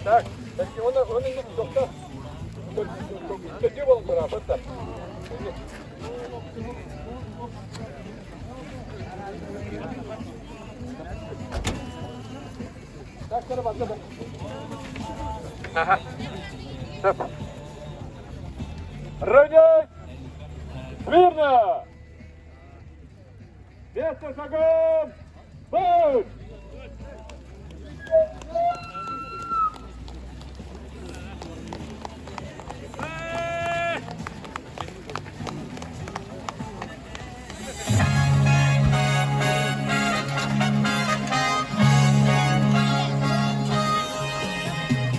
Так, оны оны тоқта. Төтө болон турар, бытта. Равняйсь! Смирно! Место шагом! Марш!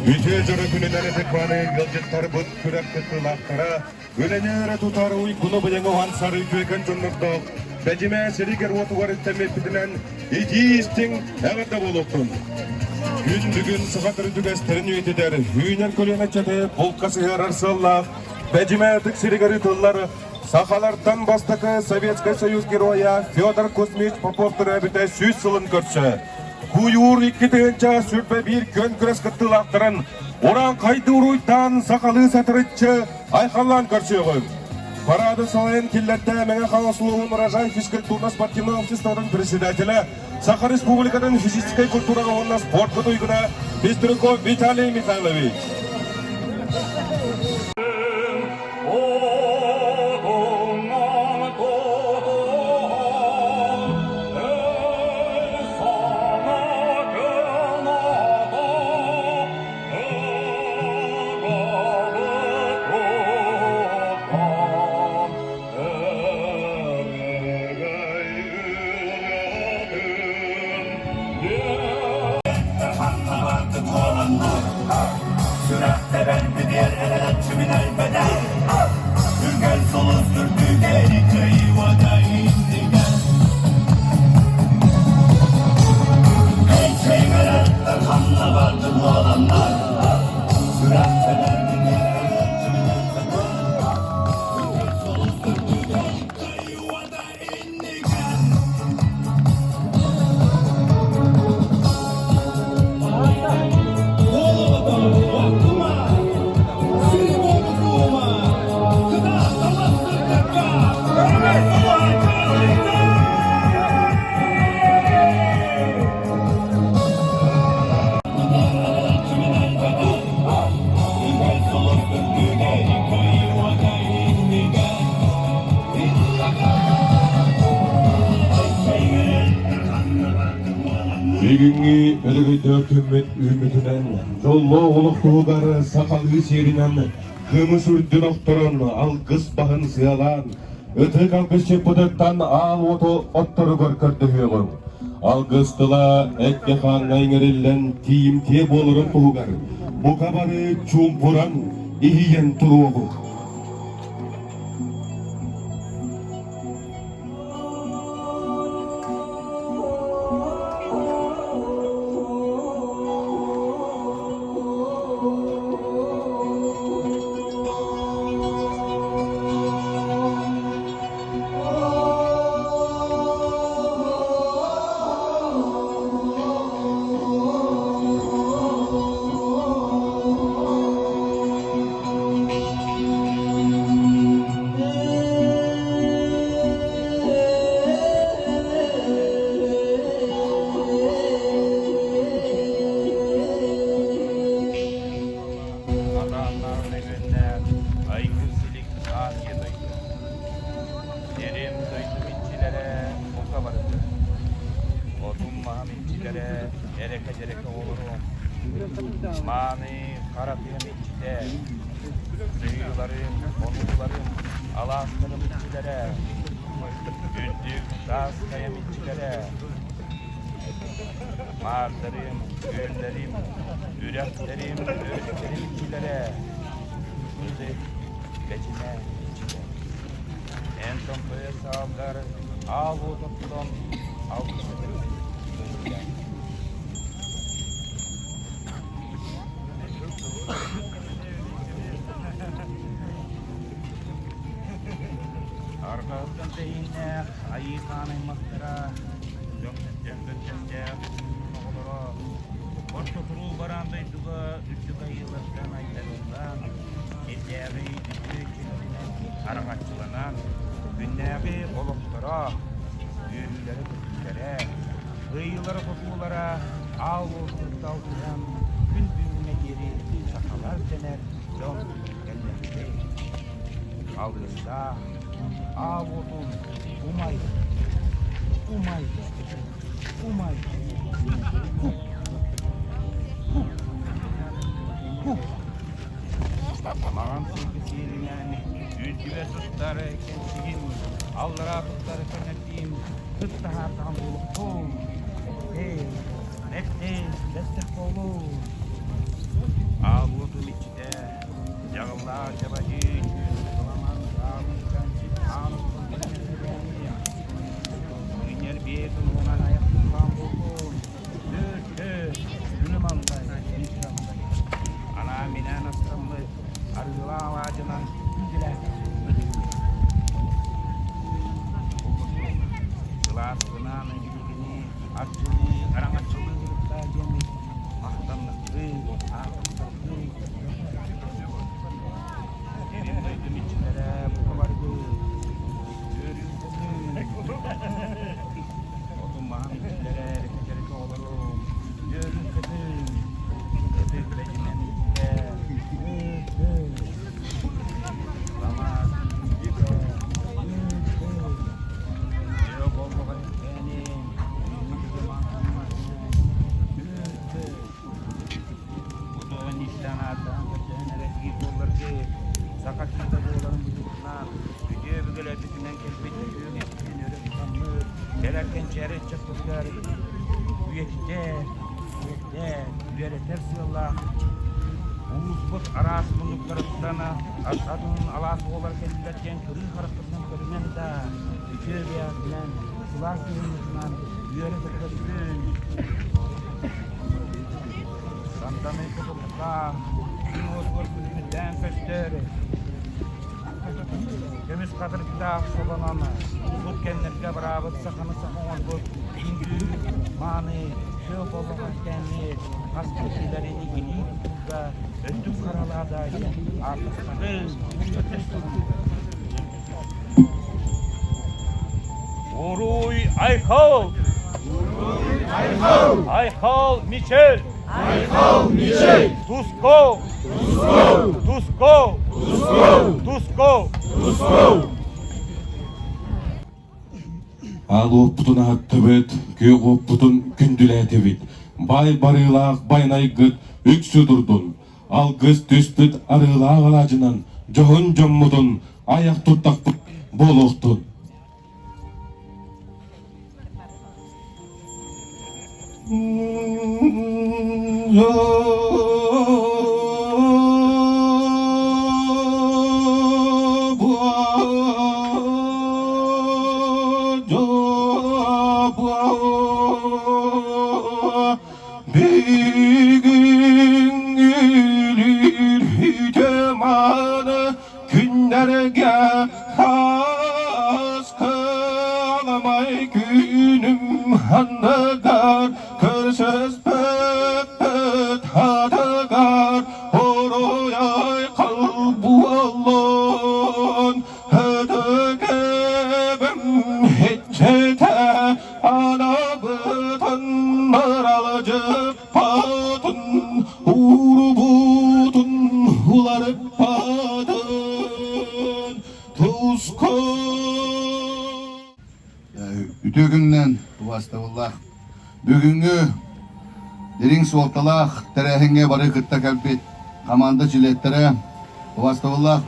Үтүө дьоро күнүнэн ытык-мааны ыалдьыттарбыт күрэх кыттыылаахтара үлэни өрө тутар уйгуну быйаҥы уһансар үтүөкэн дьоннордоох Бэдьимэ сиригэр-уотугар үктэммиппитинэн итии-истиҥ эҕэрдэ буолуохтун! Күн бүгүн саха төрүт үгэстэрин үйэтитэр, үүнэр көлүөнэ ыччаты булка сыһыарар сыаллаах Бэдьимэ ытык сиригэр ыытыллар Сахалартан бастакы Советскай Союз Геройа Федор Кузьмич Попов төрөөбүтэ 100 сылын көрсө, Куйуур 2021 күөн күрэс кыттыылаахтарын урааҥхайды уруйдаан сахалыы сатырыччы айхаллаан көрсүөҕүҥ. Парады салайан киллэрдэ Мэҥэ Хаҥалас улууһун Урожай физкультурно-спортивнай обществотын председателэ, Саха Республикатын физическэй культураҕа уонна спортка туйгуна Пестряков Виталий Михайлович. Сүрэхтэбэрбитигэр эрэлэччимин элбэтэр Үргэл сулус үрдүгэри кыайыыта иннигэр Эйчэйгэрэр ханна барды буоланнар Сүрэхтэбэрбитигэр эрэлэччимин элбэтэр Үргэл сулус үрдүгэри кыайыыта иннигэр Бүгүҥҥү өрөгөйдөөх күммүт үүммүтүнэн, дьоллоох олох туһугар сахалыы сиэринэн кымыс үрдүн охторон, алгыс баһын сыалаан, ытык алгысчыппытыттан аал уоту отторугар көрдөһүөҕүҥ. Алгыс тыла эккэ-хааҥҥа иҥэриллэн тиийимтиэ буоларын туһугар бука бары чуумпуран, иһийэн туруоҕуҥ. Адааннаах нөҥүөннээх айгыр-силик аан ийэ дойду. Сирим дойдум иччилэрэ бука барыта. Отум-маһым иччилэрэ эрэкэ-дьэрэкэ оҕолорум. Мааны хара тыам иччитэ. Сыһыыларым, хонууларым, алаастарым иччилэрэ. Үрдүк таас хайам иччилэрэ. Маардарым, күөллэрим, үрэхтэрим, өрүстэрим иччилэрэ. Ытык, бэчинэ иччитэ. Эн томтойор саалгар аал уот оттон алгыс этэрбин иһиллээн. Арҕаһыттан тэһииннээх айыы хаан аймахтара, дьон бөттөстөөх оҕолоро, Орто туруу бараан дойдуга үрдүк айыылартан айдарыллан, сирдээҕи үтүө чинчинэн араҥаччыланан, күннээҕи олохторо, үөрүүлэрэ-көтүүлэрэ, кыайыылара-хотуулара аал уоту кытта алтыһан күн бүгүҥҥэ диэри сахалар дэнэр дьон кэллэхтэрэй. Алгыстаах аал уотун умай, умай, умай, хуп, хуп, хуп. Маҕан сылгы сиэлинэн үрдүбэр туттар кэнсигим, аллараа туттар кэнэрдиим, сыт таһаардаҕым буолуохтун. Эй, бэттээ, бэттэх буолуу. Аал уотум иччитэ, дьаҕыллаах дьабадьы түүн кыламан аалыттан аан Күннэр биэ туһунан айах тутаан буоллун. Күнү мандай, Анаан-минээн астаммыт арыылаах алаадьынан күндүлээн Сылааскынаан билигини арчылыы, араҥаччылыы кытта диэн махтаннахтыы, аахтахтыы. Сирин дойдум иччилэрэ бука баргы Отун-маһын иччилэрэ эркэ-дьэркэ оҕолорум, үөрүн-көтүн, ытык бэдьимэм иччитэ, үөр-көт, Ламаас иччитэ, үөр-көт, Үө боллоҕо иккээнин, үүнү-дьамаан үөр-көт. Бу истэн ааттаан көрдөһөн эрэ биир буолларгы, саха киһитэ буоларын быһыытынан, үтүө өбүгэлэрбитинэн кэлбит үтүө үгэспитин өрө тутаммыт, кэлэр кэнчээри ыччаппытыгар үйэтитэр, үөрэтэр, үөрэтэр сыаллаах улууспут араас муннуктарыттан атын алаас оҕолор кэллилэр диэн кырыы харахпытынан көрүнэн да, үтүө бэйэҕитинэн, сылаас сыһыаҥҥытынан үөрэ-көтө көрсүн. Санданы кутурукка күн уотугар күлүмүрдээн көстөр. Көмүс хатырыктаах собонон сут кэмнэргэ бараабыт саханы саха оҥорбут үҥкүү, мааны, сыал боллоҕор кэнни хас киһилэрин илии тутууга өттүк харалаада ааттастарын Уруй Айхал! Уруй Айхал! Айхал Мичел! Айхал Мичел! Туско! Туско! Туско! Туско! Туско! Туско! Аал уоппутун аһаттыбыт, күөх уоппутун күндүлээтибит. Бай барыылаах байанайгыт үксүү турдун. Алгыс түспүт арыылаах алаадьынан дьоһун дьоммутун айах туттахпыт буолуохтун. Бүгүн үтүманы күннэргэ хаскыламай күнүм анныгар көрсөспөппүт атыгар оруйай кыл буоллун Өтүкэбим иччитэ Анабытын аралдьыппатын, уурбутун уларыппатын туску. Үтүө күнүнэн убаастабыллаах бүгүҥҥү дириҥ суолталаах тэрээһиҥҥэ бары кытта кэлбит хамаанда чилиэттэрэ, убаастабыллаах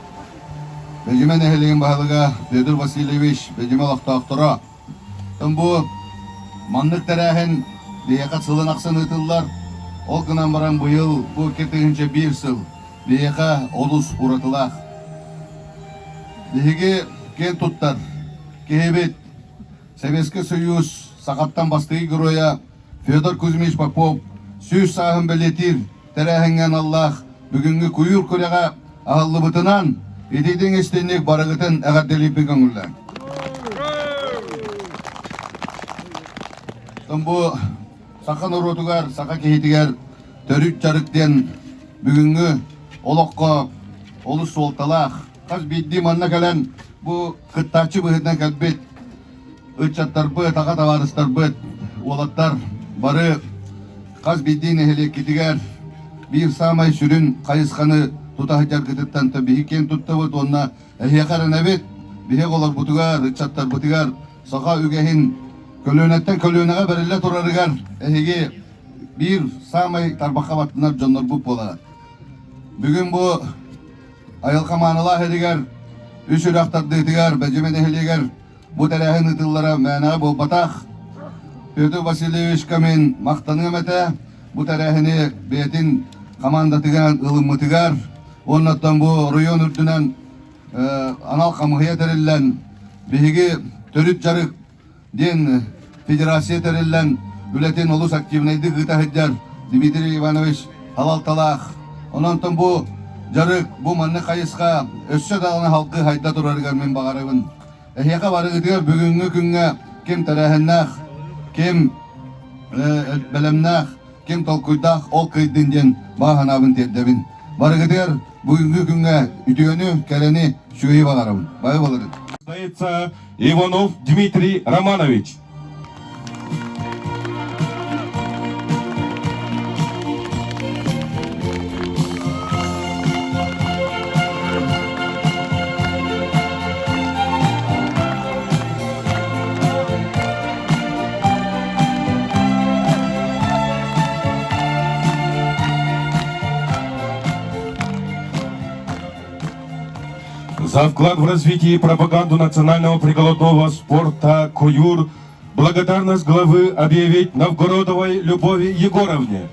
Бэдьимэ нэһилиэгин баһылыга Петр Васильевич, Бэдьимэ олохтоохторо, Бу маннык тэрээһин биһиэхэ сылын ахсын ыытыллар. Ол гынан баран быйыл бу 2001 сыл биһиэхэ олус уратылаах. Биһиги киэн туттар киһибит Советский Союз сахаттан бастакы геройа Федор Кузьмич Попов 100 сааһын бэлиэтиир тэрээһиҥҥэ аналлаах бүгүҥҥү куйуур күрэҕэ аһыллыбытынан итиитиҥ истинник барыгытын эҕэрдэлиирбин көҥүллээҥ. Бу саха норуотугар, саха киһитигэр төрүт дьарык диэн бүгүҥҥү олоххо олус суолталаах. Хас биирдии манна кэлэн бу кыттааччы быһыытынан кэлбит ыччаттарбыт, аҕа табаарыстарбыт, уолаттар бары хас биирдии нэһилиэккитигэр биир саамай сүрүн хайысханы тута сылдьаргытыттан биһи киэн туттабыт уонна эһиэхэ эрэнэбит. Биһиги оҕолорбутугар, ыччаттарбытыгар саха үгэһин көлүөнэттэн көлүөнэҕэ бэриллэ турарыгар эһиги биир саамай тарбахха баттанар дьоннорбут буолаҕыт. Бүгүн бу айылҕа маанылаах иһигэр үс үрэх тардыытыгар Бэдьимэ нэһилиэгэр бу тэрээһин ыытыллара мээнэҕэ буолбатах. Петр Васильевичка мин махтаныам этэ. Бу тэрээһини бэйэтин хамаандатыгар ылыммытыгар уонна оттон бу оройуон үрдүнэн анал хамыыһыйа тэриллэн биһиги төрүт дьарык диэн федерация тэриллэн үлэтин олус активнайдык ыыта сылдьар Дмитрий Иванович халалталаах. Онон бу дьарык, бу маннык хайысха өссө даҕаны халгыы хайда турарыгар мин баҕарабын. Эһиэхэ барыгытыгар бүгүҥҥү күҥҥэ ким тэрээһиннээх, ким бэлэмнээх, ким толкуйдаах ол кыйдын диэн баҕа санаабын тиэрдэбин. Барыгытыгар бүгүҥҥү күҥҥэ үтүөнү, кэрэни, үчүгэйи баҕарабын. Бары балырын. Состоится Иванов Дмитрий Романович. За вклад в развитие и пропаганду национального прикладного спорта «Куюр» благодарность главы объявить Новгородовой Любови Егоровне.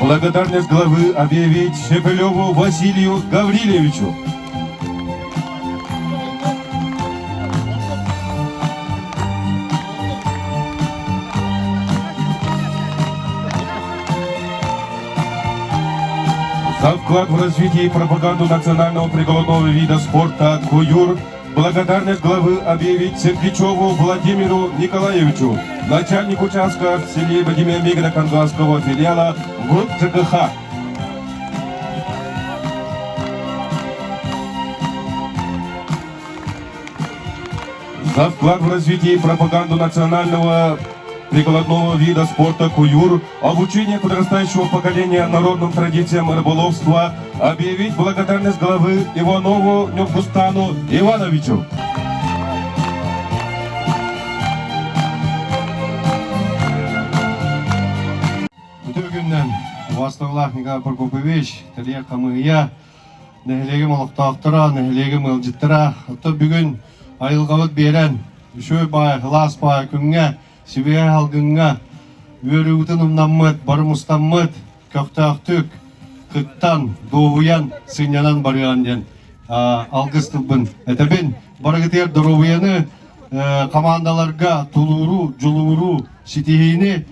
Благодарность главы объявить Шепелеву Василию Гаврилевичу. За вклад в развитие и пропаганду национального прикладного вида спорта «Куюр» благодарность главы объявить Сергичеву Владимиру Николаевичу, начальнику участка в селе Владимира Мигра-Кангаласского филиала ГУП ЖКХ. За вклад в развитие и пропаганду национального прикладного вида спорта «Куюр», обучение подрастающего поколения народным традициям рыболовства, объявить благодарность главы Иванову Нюргустану Ивановичу. Үтүө күнүнэн убаастабылаах Николай Прокопьевич, тэрийэр хамыыһыйа, нэһилиэгим олохтоохторо, нэһилиэгим ыалдьыттара, оттон бүгүн айылҕабыт биэрэн, үчүгэй баай, сылаас баай күҥҥэ, сибиэһэй салгыҥҥа үөрүүбүтүн умнаммыт, бары мустаммыт, көхтөөхтүк кыттан, дуоһуйан, сынньанан барыаҕын диэн алгыс тылбын этэбин. Барыгытыгар доруобуйаны, хамаандаларга тулууру, дьулууру, ситиһиини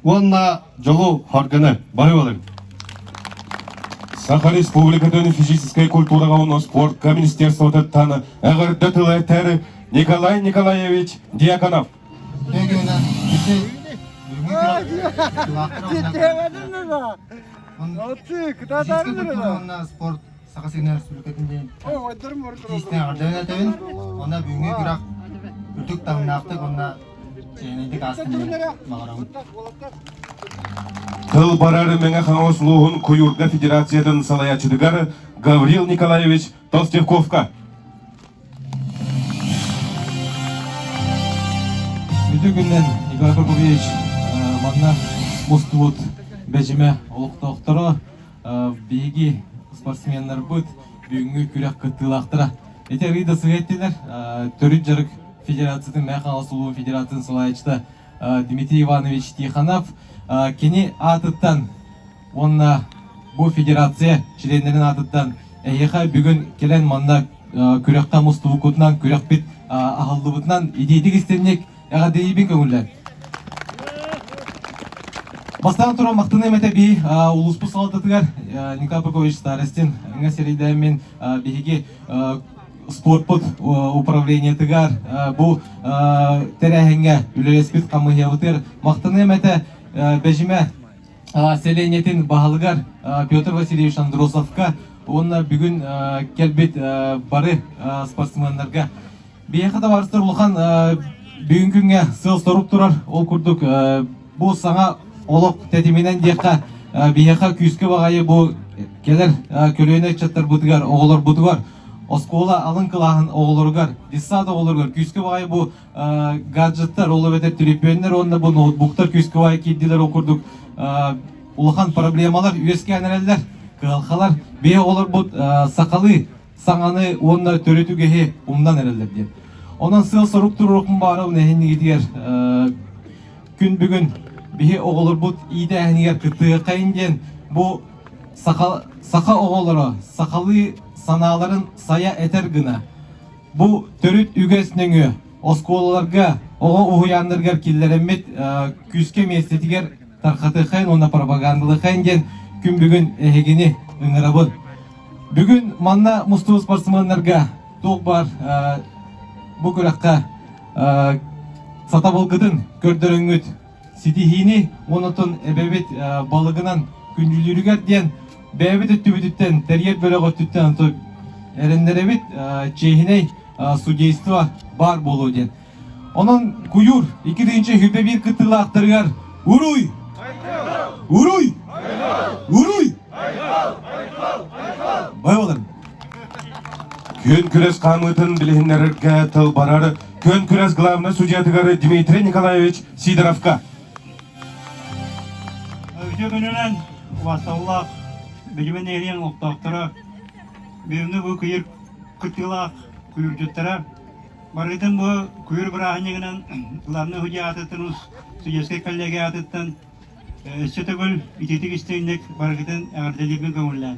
уонна дьолу харгыны бары болар. Саха Республикатын физическэй культураҕа уонна спортка министерствотыттан эҕэрдэ тыл этэр Николай Николаевич Дьяконов. Уонна спорт Саха сирин Республикатын диэн тиистэн эҕэрдэ этэбин. Уонна бүгүҥҥү күрэх үрдүк таһымнаахтык уонна чээнэйдик аастын диэн баҕарабын. Тыл барар Мэҥэ Хаҥалас улууһун Куйуурга федерациятын салайааччытыгар Гаврил Николаевич Толстяковка. Үтүө күнүнэн Николай Прокопьевич манна мустубут Бэдьимэ олохтоохторо, биһиги спортсменнарбыт, бүгүҥҥү күрэх кыттыылаахтара. Ити арыый да сыһа эттилэр, төрүт дьарык федерациятын, Мэҥэ Хаҥалас улууһун федерациятын салайааччыта Дмитрий Иванович Тихонов кини аатыттан уонна бу федерация чилиэннэрин аатыттан эһиэхэ бүгүн кэлэн манна күрэххэ мустубуккутунан күрэхпит аһыллыбытынан итиитик истинник эҕэрдэлиибин көҥүллэн. Бастаан туран махтаныам этэ би улууспут салалтатыгар Николай Прокопьевич Старостин ыңа сирийдээммин биһиги спортпут управлениетыгар бу тэрээһиҥҥэ үлэлэспит хамыыһыйабытыгар махтаныам этэ Бэдьимэ сэлиэнньэтин баһылыгар Петр Васильевич Андросовка уонна бүгүн кэлбит бары спортсменнарга. Биһиэхэ табаарыстар улахан бүгүн күҥҥэ сыал-сорук турар. Ол курдук бу саҥа олох тэтиминэн диэххэ биһиэхэ күүскэ баҕайы бу кэлэр көлүөнэ ыччаттарбытыгар, оҕолорбутугар оскуола алын кылааһын оҕолоругар, детсад оҕолоругар күүскэ баҕайы бу гаджеттар, ол эбэтэр төлөпүөннэр уонна бу ноутбуктар күүскэ баҕайы киирдилэр. Ол курдук улахан проблемалар үөскээн эрэллэр, кыһалҕалар. Биһи оҕолорбут сахалыы саҥаны уонна төрүт үгэһи умнан эрэллэр диэн. Онон сыал-сорук туруорукпун баарабын эһиннигитигэр күн бүгүн биһи оҕолорбут иитээһинигэр кыттыаххайын диэн бу саха, саха оҕолоро сахалыы санааларын сайа этэр гына бу төрүт үгэс нөҥүө оскуолаларга оҕо уһуйааннарыгар киллэрэммит күүскэ миэстэтигэр тархатыаххайын уонна пропагандалыаххайын диэн күн бүгүн эһигини ыҥырабын. Бүгүн манна мустубут спортсменнарга туох баар бу күрэххэ сатабылгытын көрдөрөҥҥүт ситиһиини уонна эбэбит балыгынан күндүлүүрүгэр диэн бэйэбит өттүбүтүттэн тэрийэр бөлөх өттүттэн эрэннэрэбит чиэһинэй судейство баар буолуо диэн. Онон куйуур 2021 кыттыылаахтарыгар уруй! Уруй! Уруй! Бай болар. Күөн күрэс хаамыытын билиһиннэрэргэ тыл барар Күөн күрэс главнай судьятыгар Дмитрий Николаевич Сидоровка. Үтүө күнүнэн убастабыллаах Билимин нэһилиэгин олохтоохторо, бүгүҥҥү бу кыйыр кыттыылаах куйуурдьуттара Барытын бу куйуур бырааһынньыгынан главный судья аатыттан судейскай коллегия аатыттан өссө төгүл итиитик истиҥник барыгытын эҕэрдэлиирбин көҥүллээн.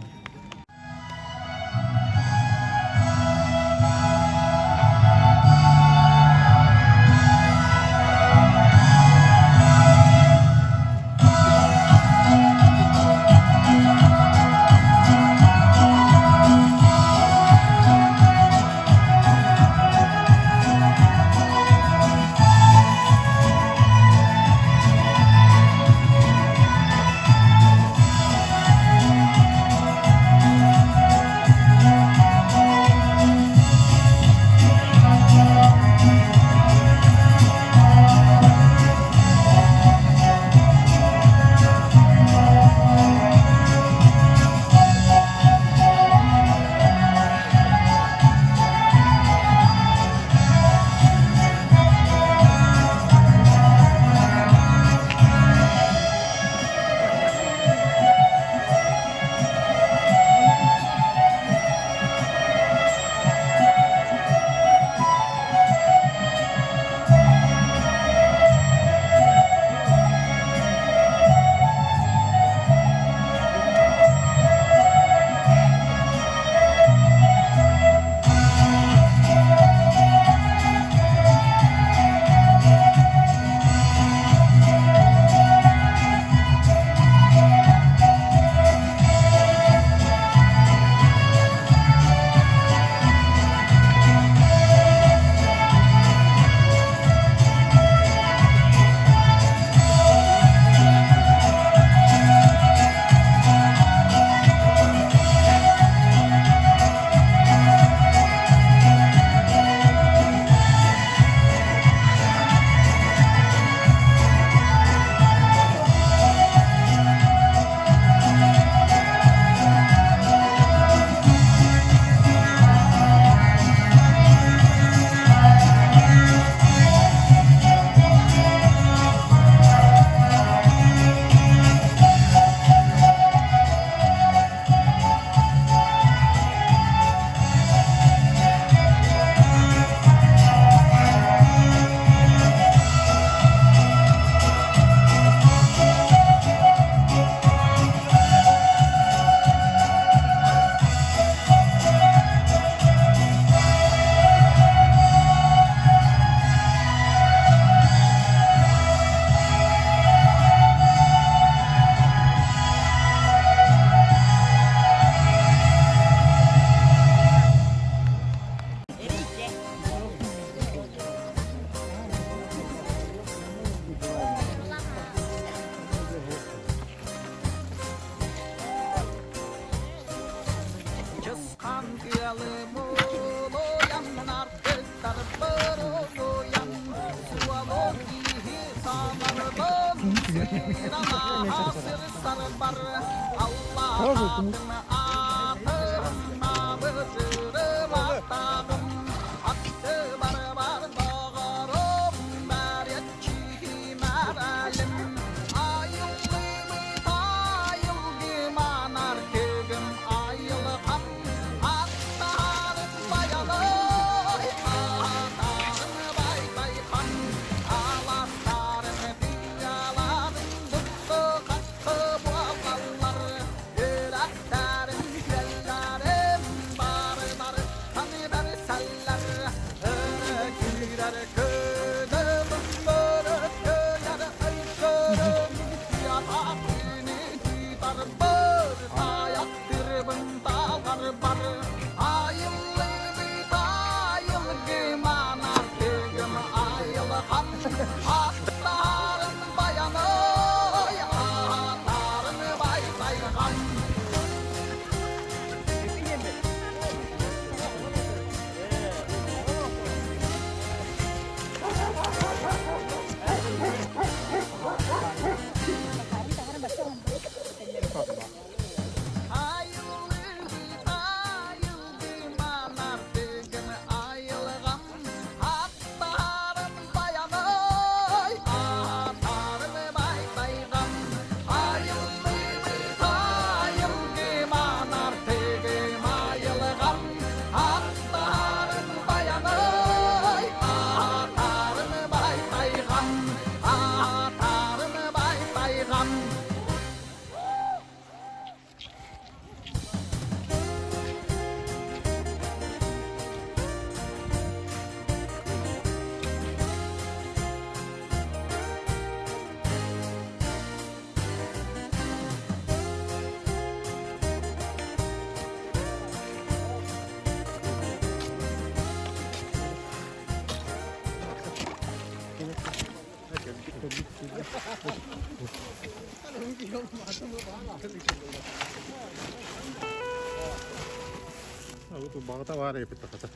Баҕата баар эпит тахата.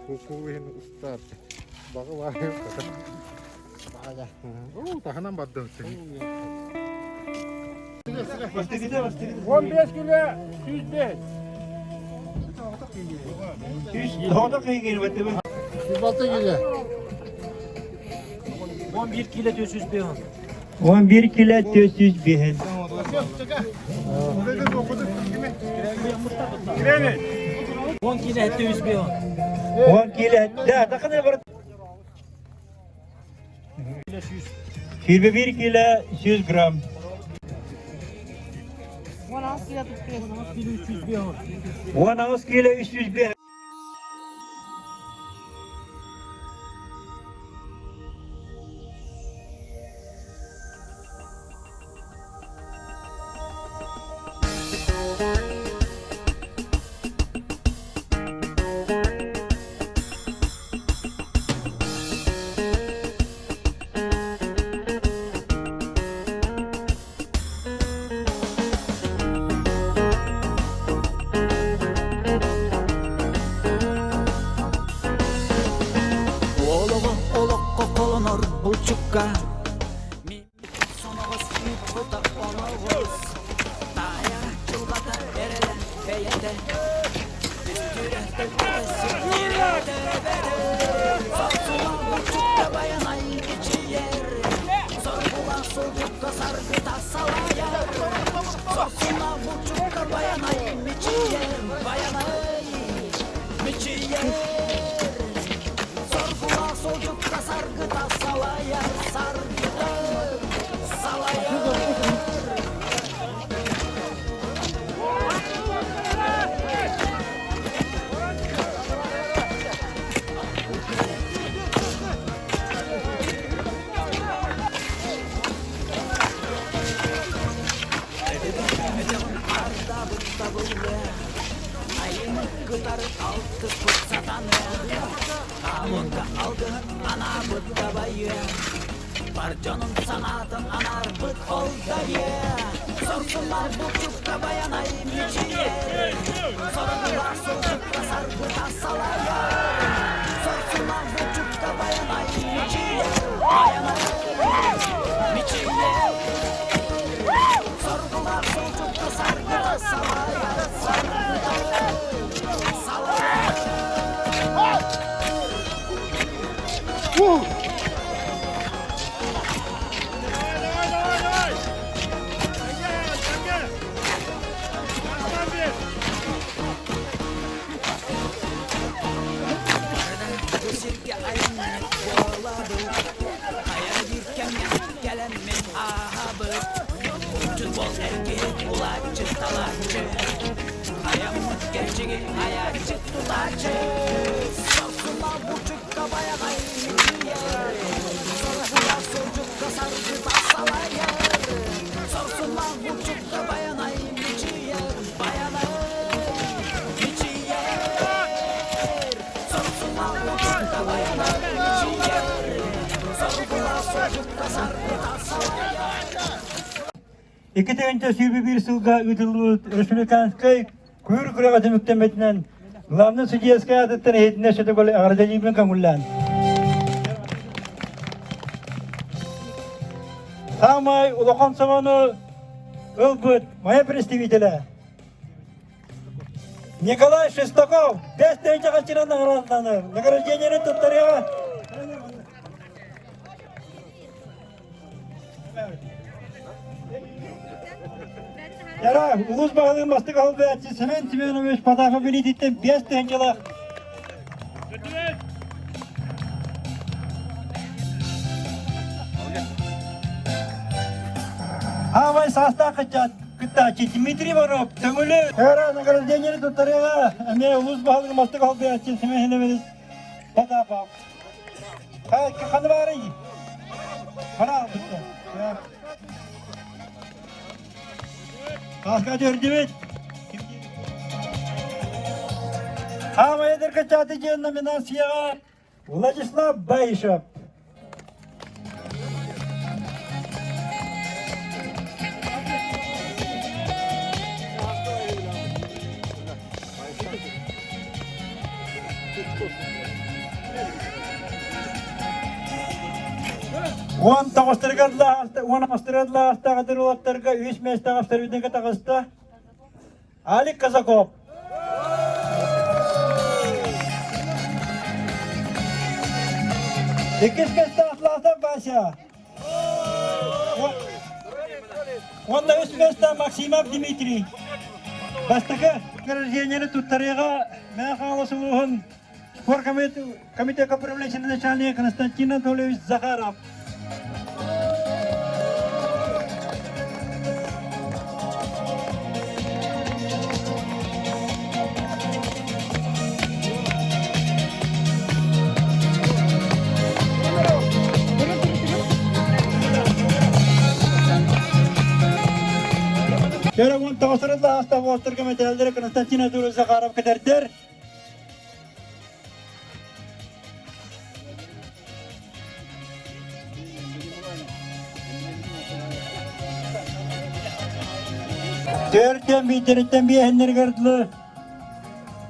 Кукуин устар. Баҕа баар эпит. Оо, таһынан бардым син. 15 кило 105. Тоҕото киһи 106 кило. 11 кило 405. 11 кило 405. 10 кило 705. 10 кило. Да, тақыны бір. 21 кило 100 грамм. 16 кило 305. Олоҕу олоххо холонор булчукка соноҕос ыыппыта оноҕос таайа дьылҕата эрэлэ бэйэтэ түстүүрэ төлкөтө сирдиирэ сорсула булчукка байанай кичийэр соргула сылдьыкка саргыта салайар сорсула булчукка байанай мичийэр байанай мичийэр соргула сылдьыкка саргыта салайар саргыта салайар. Айымы кытары алтыспыт сатаны Амыкка алгыһын анабыт дабайы Бар дьонун санаатын анарбыт ол дайы Сорсуннар булчукка баянай мичийэр Соргулар сылдьыкка саргыта салайар Сорсуннар булчукка баянай мичийэр Баянай. Бол эргиһи улааччы талааччы Айаммыт кэрчиги айааччы тутааччы Сорсуна бучукка байанай мичийэр Сорсуна сурдьукка саргыта салайар Сорсуна бучукка байанай мичийэр Байанай мичийэр Сорсуна бучукка байанай мичийэр Сорсуна сурдьукка саргыта салайар 2021 сылга ыытыллыбыт республиканскай күүр күрэҕэ түмүктэммитинэн главный судьяскай аатыттан иһитиннэр сөтөгөл эҕэрдэлиибин көҥүллээн. Саамай улахан сомону ылбыт моя представителя Николай Шестаков бэс тыһыынча наградаланар. Награждениени туттарыаҕа. Яра, улус баһылыгын бастык албааччы Семен Семенович Потапов билиититтэн 5 тыһыынчалаах Аабай саастаах ыччат кыттааччы Дмитрий Иванов Төҥүлү Яра награждениени туттарыаҕа эмиэ улус баһылыгын бастык албааччы Семен Семенович Потапов Ханы баарый? Хара албытта. Хаска төрдүбүт. Хаамайдыр качаты диэн номинацияҕа Владислав Баишев. Уон тоҕустарыгар уон аҕыстарыгар лаастаах уолаттарга үс миэстэҕэ абсолютнайга таҕыста Алик Казаков. Иккис миэстэ Атласов Вася. Уонна үс миэстэ Максимов Дмитрий. Бастакы награждениени туттарыыга Мэҥэ Хаҥалас улууһун спорт комитета управления начальника Константин Анатольевич Захаров. Төрөгүн тоҕусырылла аста буостарга мэтээллэри Константин Анатольевич Захаров кэтэрдэр. Төртөн биирдэриттэн биэһиннэригэр дылы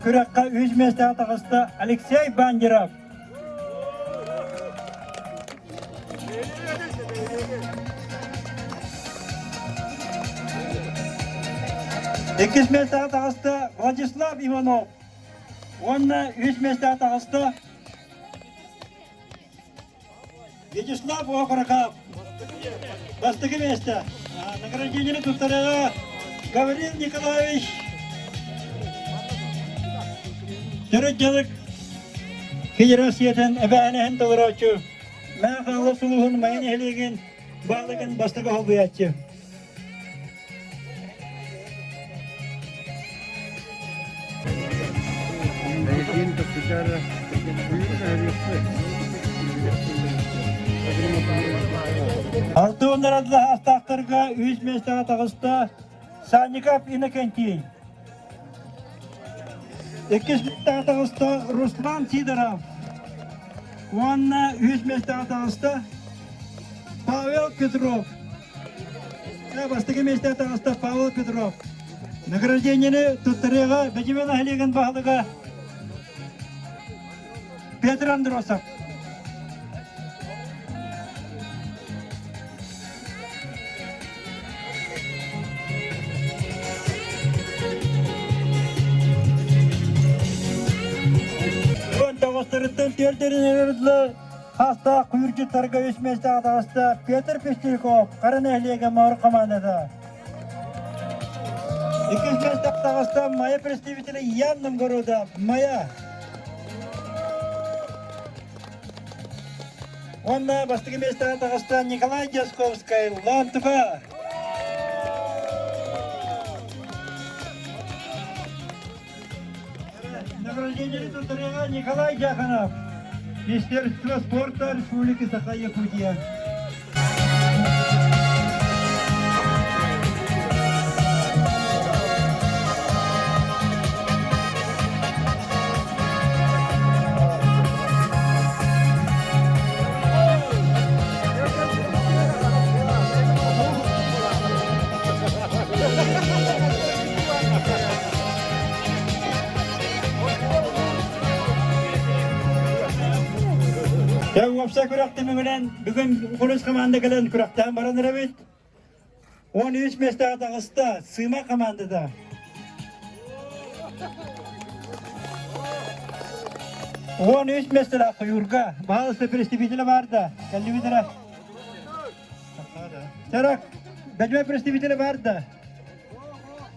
күрэххэ үс миэстэҕэ таҕыста Алексей Бандеров. Иккис миэстэҕэ таҕыста Владислав Иванов уонна үс миэстэҕэ таҕыста Вячеслав Окороков. Бастакы миэстэ. Награждениени туттарыаҕа Гаврил Николаевич Төрүт дьарык Федерациятын эбээнэһин толорооччу Мэҥэ Хаҥалас улууһун Майа нэһилиэгин баһылыгын бастакы солбуйааччы. Алтын арадлаһаастаахтарга үс миэстэҕэ таҕыста Санников Иннокентий. Иккис миэстэҕэ таҕыста Руслан Сидоров. Уонна үс миэстэҕэ таҕыста Павел Петров. Бастакы миэстэҕэ таҕыста Павел Петров. Награждениени туттарыаҕа Бэдьимэ нэһилиэгин баһылыга Петр Андросов. Тоҕустарыттан түөртэрин Хастаах күүрдьүттарга үс миэстэҕэ таҕыста Петр Пестряков, Хара нэһилиэгэ Моор командата. Иккис миэстэҕэ таҕыста Майа представителэ Ян Новгородов, Майа. Уонна бастакы миэстэҕэ таҕыста Николай Дьасковскай, Лантука. Награждение туттарыаҕа Николай Дьяконов, Министерство спорта Республики Саха-Якутия. Уопсай күрэх түмүгүнэн бүгүн Хурус команда кэлэн күрэхтээн баран эрэбит. 13 миэстэҕэ таҕыста Сыма командата. 13 миэстэлээх Куйуурга баһаалыста представителэ баар да, кэллибит эрэ. Чарак, бэдьмэ представителэ баар да.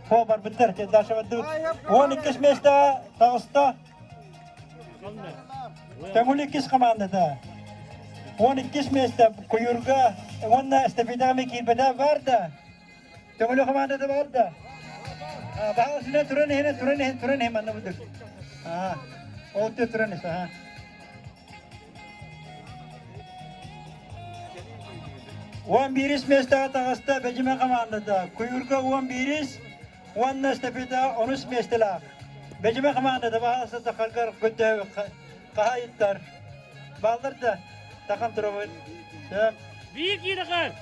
Хо барбыттар, дальше бардыбыт. 12 миэстэҕэ таҕыста Көҥүл иккис командата. 12 миэстэ Куйуурга уонна Эстафетаҕа эмиэ киирбэтэ бар да. Төҥүлү командата бар да. Баҕасына туран иһинэ, туран иһин, туран иһин манна будук. Ол туран иһин, аха. 11 миэстэҕэ таҕыста Бэдьимэ командата. Куйуурга 11 уонна Эстафета онус миэстэлээх. Бэдьимэ командата баһаалыста тахаргар көрдөһөбүт хаһаайыттар. Бааллар да тахан турабыт. Сөп. Биир киирэхэр.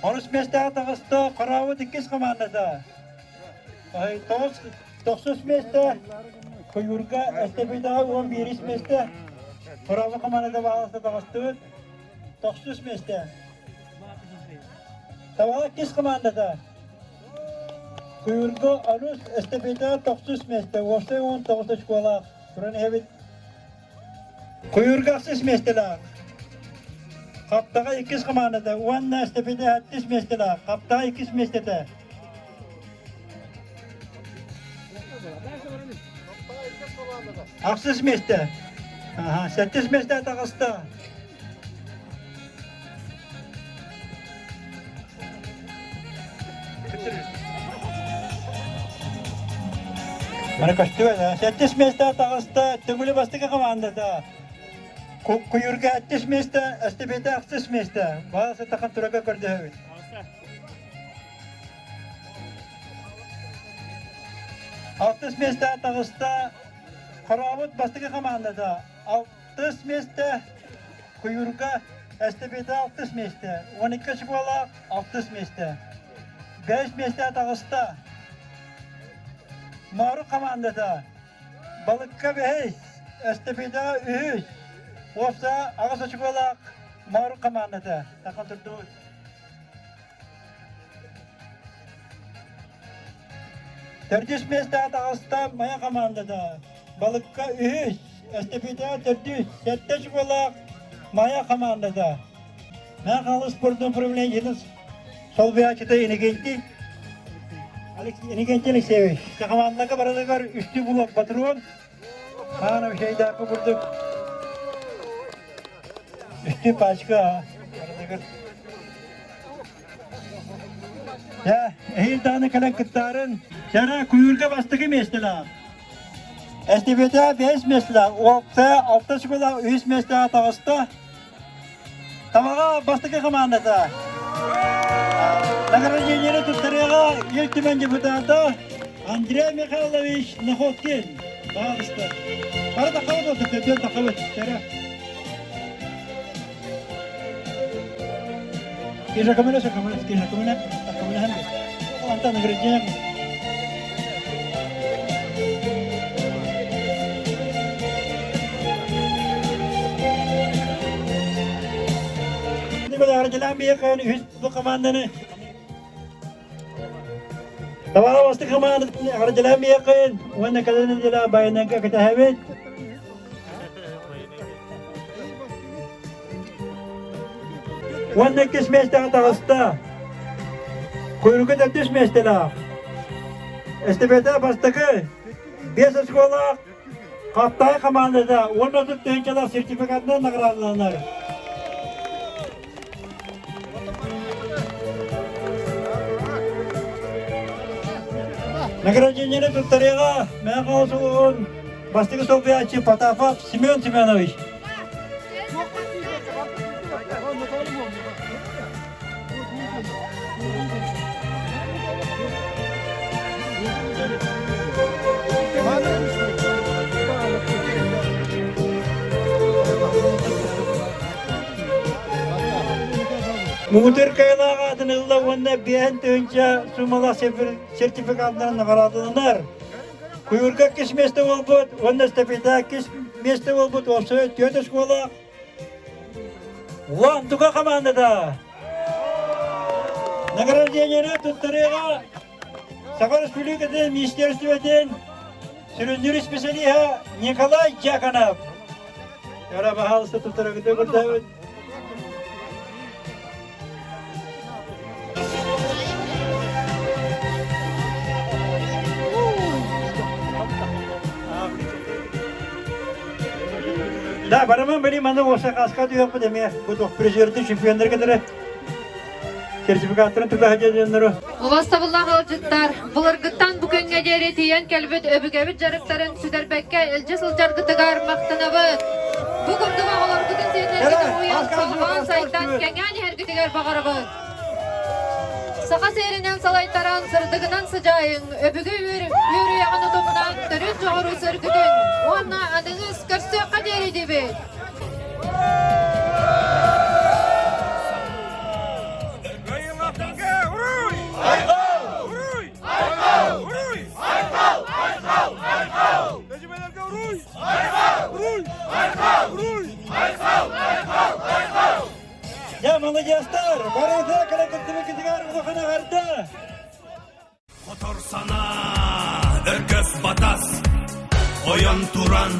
Онус миэстэҕэ таҕыста Хорообут иккис командата. Тохсус миэстэ Куйуурга Эстафетаҕа 11 миэстэ Хорообут командата баһаалыста таҕыстыбыт. Тохсус миэстэ. Табаҕа иккис командата. Куйуурга онус, Эстафетаҕа тохсус миэстэ, уопсай 19 очколаах туран иһэбит. Куйуурга ахсыс миэстэлээх. Хаптаҕа иккис командата уонна Эстафета сэттис миэстэлээх. Хаптаҕа иккис миэстэтэ. Ахсыс миэстэ. Аха, сэттис миэстэ таҕыста. Маны көстүбэт, сэттис миэстэ таҕыста Төҥүлү бастакы командата. Куйуурга сэттис миэстэ, Эстафета ахсыс миэстэ. Баҕа сытахан турага көрдөһөбүт. Алтыс миэстэ таҕыста Хорообут бастакы командата. Алтыс миэстэ Куйуурга Эстафета алтыс миэстэ. 12 очколаах алтыс миэстэ. Бэс миэстэ таҕыста Моорук командата. Балыкка бэһис, Эстафетаҕа үһүс. Уопсайа аҕыс очколаах Моорук командата. Тахан турдубут. Төрдүс миэстэҕэ таҕыста Майа командата. Балыкка үһүс, эстафетаҕа төрдүс, сэттэ очколаах Майа командата. Мэхалы спордун управлениетын солбуйааччыта Иннокентий Иннокентий Алексеевич. Командаҕа барылыгар үстүү булуок патрон. Хаана шейдаакы курдук үстүү пачка барылыгар. Дьэ, эһиил даҕаны кэлэн кыттаарын, Сара куйуурга бастакы миэстэлээх. Эстафета бэһис миэстэлээх, уопсайа алта шоколад үһүс миэстэҕэ таҕыста. Табаҕа бастакы командата. Награждениены туттарыаҕа Ил Түмэн депутата Андрей Михайлович Находкин. Баҕалыста. Бары таххабыт буолтун, төрдүөн таххабыт. Сара. Киша көмөлө, көмөлө, киша көмөлө, көмөлөһөн Антон награждение. Үһүс бу команданы Табаҕа бастакы командатын эҕэрдэлээн биһиэххин уонна кэлэн нэдиэлэ байанайга кэтэһэбит. Уонна иккис миэстэҕэ таҕыста. Куйурга төрдүс миэстэлээх. Эстафета бастакы биэс оскуолаах Хаптаай хамаандата 30 тыһыынчалаах сертификатынан наҕараадаланар. Награждениены туттарыаҕа Мэҥэ Хаҥалас улууһун бастакы солбуйааччы Потапов Семен Семенович. Муҥутуур кыайыылаах аатын ылла уонна 5000 суумалаах сертификатынан наҕараадаланар. Куйуурга иккис миэстэ буолбут уонна эстафета иккис миэстэ буолбут уопсайа түөрт оскуола Уон туга хамаандата награждениены туттарыыга Саха Республикатын Министерствотын сүрүннүүр специалиһа Николай Дьяконов. Яра баһаалыста туттарыгыты көрдөбүт. Да, бараман били манна уоса хаска түһүөхпүт эмиэ. Бу туох призерды чемпионнар кытары сертификаттарын тута сылдьар Убастабыллаах ыалдьыттар, былыргыттан бу күҥҥэ диэри тиийэн кэлбит өбүгэбит дьарыктарын сүтэрбэккэ илдьэ сылдьаргытыгар махтанабыт. Бу курдук оҕолоргутун сиэннэргитин уйан, салҕаан сайдан, кэҥээн иһэргитигэр баҕарабыт. Саха сиэринэн салайтаран, сырдыгынан сыдьаайыҥ, өбүгэ үөрүйэҕин утумнаан төрүт дьоҕуру сөргүтүҥ уонна аныгыс көрсүөххэ диэри диибит. Я молодецтар! Барыта кэлэ кыттыбыккытыгар улахан эҕэрдэ! Хотор санаа, өргөс батас, ойон туран,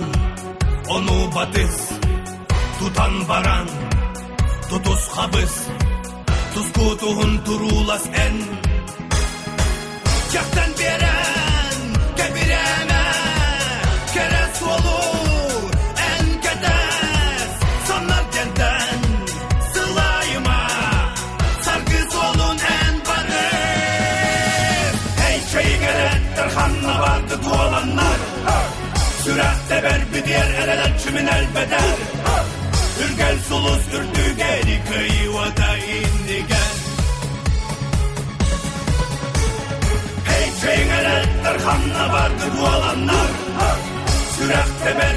ону батыс, тутан баран, тутус хабыс, тускутуһун туруулас эн. Чахтан берен, кэбирээмэ, кэрэ суолу эн кэтэс, соннор дьэнтэн сылайыма, саргы суолун эн барыс. Эй, чэйиҥэрэттэр ханна барды туоланнар, сүрэх тэбэр бүтүөр эрэлэр чүмүн элбэтэр, үргэл сулус үрдүгэри кыйыата иннигэр. Эй, чэйиҥэрэттэр ханна барды туоланнар, сүрэх тэбэр.